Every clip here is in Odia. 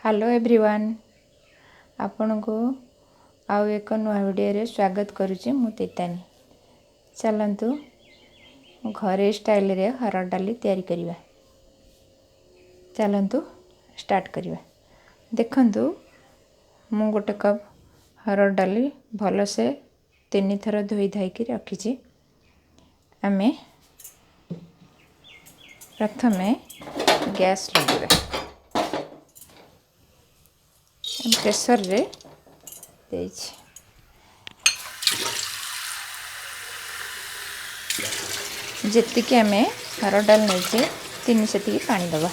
ହ୍ୟାଲୋ ଏଭ୍ରିୱାନ୍, ଆପଣଙ୍କୁ ଆଉ ଏକ ନୂଆ ଭିଡ଼ିଓରେ ସ୍ୱାଗତ କରୁଛି। ମୁଁ ତିତାନୀ। ଚାଲନ୍ତୁ ଘରେ ଷ୍ଟାଇଲରେ ହରଡ଼ ଡାଲି ତିଆରି କରିବା। ଚାଲନ୍ତୁ ଷ୍ଟାର୍ଟ କରିବା। ଦେଖନ୍ତୁ, ମୁଁ ଗୋଟେ କପ୍ ହରଡ଼ ଡାଲି ଭଲସେ 3 ଥର ଧୋଇ ଧାଇକି ରଖିଛି। ଆମେ ପ୍ରଥମେ ଗ୍ୟାସ୍ ଲଗାଇବା। ପ୍ରେସରରେ ଦେଇଛି। ଯେତିକି ଆମେ ହରଡ଼ ଡାଲି ନେଇଛେ, ତିନି ସେତିକି ପାଣି ଦେବା।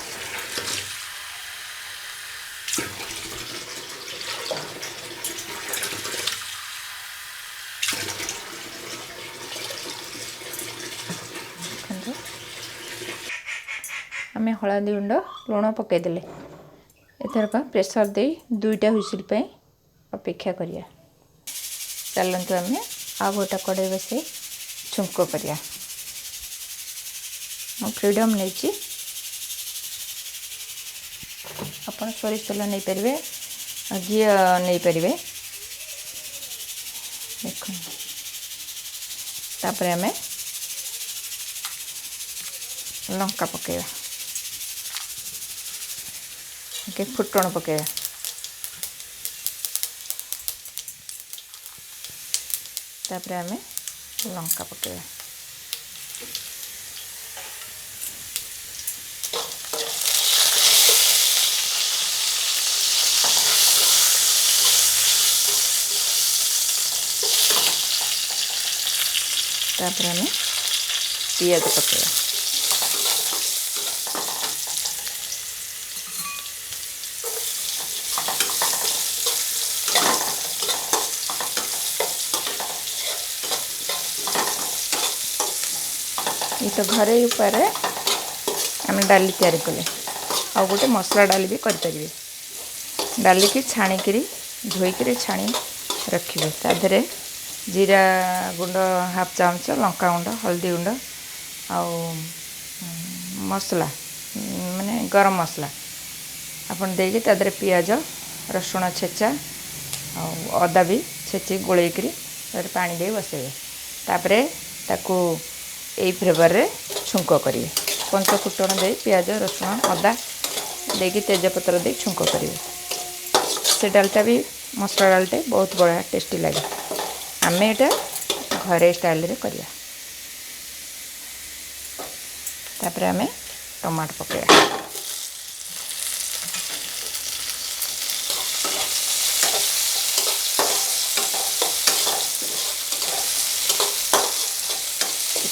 ଦେଖନ୍ତୁ, ଆମେ ହଳଦୀ ଗୁଣ୍ଡ, ଲୁଣ ପକାଇଦେଲେ। ଏଥରକ ପ୍ରେସର ଦେଇ ଦୁଇଟା ହୁଇସିଲ୍ ପାଇଁ ଅପେକ୍ଷା କରିବା। ଚାଲନ୍ତୁ, ଆମେ ଆଉ ଗୋଟେ କଡ଼େଇ ବସାଇ ଛୁଙ୍କ କରିବା। ମୁଁ ଫ୍ରିଡ଼ମ୍ ନେଇଛି, ଆପଣ ସୋରିଷ ତେଲ ନେଇପାରିବେ, ଘିଅ ନେଇପାରିବେ। ଦେଖନ୍ତୁ, ତାପରେ ଆମେ ଲଙ୍କା ପକାଇବା, ଟିକେ ଫୁଟଣ ପକାଇବା। ତାପରେ ଆମେ ଲଙ୍କା ପକାଇବା। ତାପରେ ଆମେ ପିଆଜ ପକାଇବା। ଏ ତ ଘରୋଇ ଉପାୟରେ ଆମେ ଡାଲି ତିଆରି କଲେ। ଆଉ ଗୋଟେ ମସଲା ଡାଲି ବି କରିପାରିବେ। ଡାଲିକି ଛାଣିକିରି, ଧୋଇକିରି ଛାଣି ରଖିବେ। ତା ଦେହରେ ଜିରା ଗୁଣ୍ଡ ହାଫ୍ ଚାମଚ, ଲଙ୍କା ଗୁଣ୍ଡ, ହଳଦୀ ଗୁଣ୍ଡ ଆଉ ମସଲା, ମାନେ ଗରମ ମସଲା ଆପଣ ଦେଇକି, ତା ଦେହରେ ପିଆଜ, ରସୁଣ ଛେଚା ଆଉ ଅଦା ବି ଛେଚି ଗୋଳେଇକିରି ତାପରେ ପାଣି ଦେଇ ବସେଇବେ। ତାପରେ ତାକୁ ଏଇ ଫ୍ଲେଭରରେ ଛୁଙ୍କ କରିବେ। ପଞ୍ଚ ଫୁଟଣ ଦେଇ, ପିଆଜ, ରସୁଣ, ଅଦା ଦେଇକି, ତେଜପତ୍ର ଦେଇ ଛୁଙ୍କ କରିବେ। ସେ ଡାଲିଟା ବି, ମସଲା ଡାଲିଟା ବହୁତ ବଢ଼ିଆ ଟେଷ୍ଟି ଲାଗେ। ଆମେ ଏଇଟା ଘରେ ଷ୍ଟାଇଲରେ କରିବା। ତାପରେ ଆମେ ଟମାଟୋ ପକାଇବା।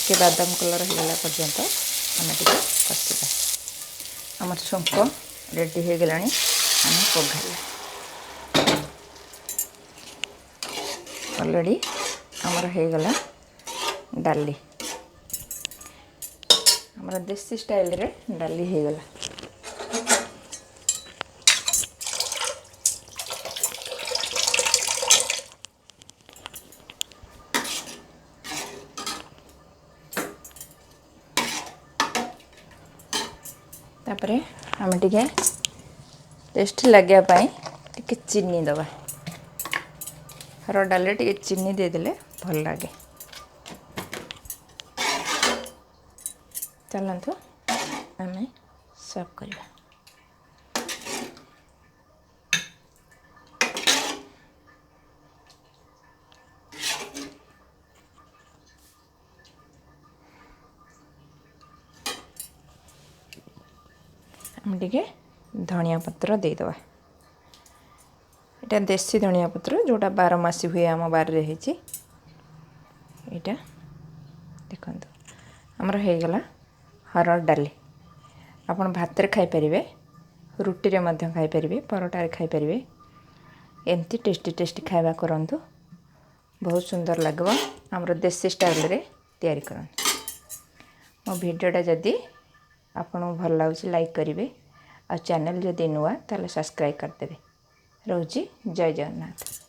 ଟିକେ ବାଦାମ କଲର୍ ହେଇଗଲା ପର୍ଯ୍ୟନ୍ତ ଆମେ ଟିକେ କଷିବା। ଆମର ଛୁଙ୍କ ରେଡ଼ି ହେଇଗଲାଣି, ଆମେ ପଘାରିବା। ଅଲରେଡ଼ି ଆମର ହେଇଗଲା ଡାଲି। ଆମର ଦେଶୀ ଷ୍ଟାଇଲରେ ଡାଲି ହେଇଗଲା। ତାପରେ ଆମେ ଟିକେ ଟେଷ୍ଟି ଲାଗିବା ପାଇଁ ଟିକେ ଚିନି ଦେବା। ହରଡ଼ ଡାଲିରେ ଟିକେ ଚିନି ଦେଇଦେଲେ ଭଲ ଲାଗେ। ଚାଲନ୍ତୁ ଆମେ ସର୍ଭ କରିବା। ଆମେ ଟିକେ ଧନିଆ ପତ୍ର ଦେଇଦେବା। ଏଇଟା ଦେଶୀ ଧନିଆ ପତ୍ର, ଯେଉଁଟା 12 ମାସି ହୁଏ, ଆମ ବାରିରେ ହେଇଛି ଏଇଟା। ଦେଖନ୍ତୁ, ଆମର ହେଇଗଲା ହରଡ଼ ଡାଲି। ଆପଣ ଭାତରେ ଖାଇପାରିବେ, ରୁଟିରେ ମଧ୍ୟ ଖାଇପାରିବେ, ପରଟାରେ ଖାଇପାରିବେ। ଏମିତି ଟେଷ୍ଟି ଟେଷ୍ଟି ଖାଇବା କରନ୍ତୁ, ବହୁତ ସୁନ୍ଦର ଲାଗିବ। ଆମର ଦେଶୀ ଷ୍ଟାଇଲରେ ତିଆରି କରନ୍ତୁ। ମୋ ଭିଡ଼ିଓଟା ଯଦି ଆପଣଙ୍କୁ ଭଲ ଲାଗୁଛି, ଲାଇକ୍ କରିବେ ଆଉ ଚ୍ୟାନେଲ୍ ଯଦି ନୂଆ, ତାହେଲେ ସବସ୍କ୍ରାଇବ୍ କରିଦେବେ। ରହୁଛି, ଜୟ ଜଗନ୍ନାଥ।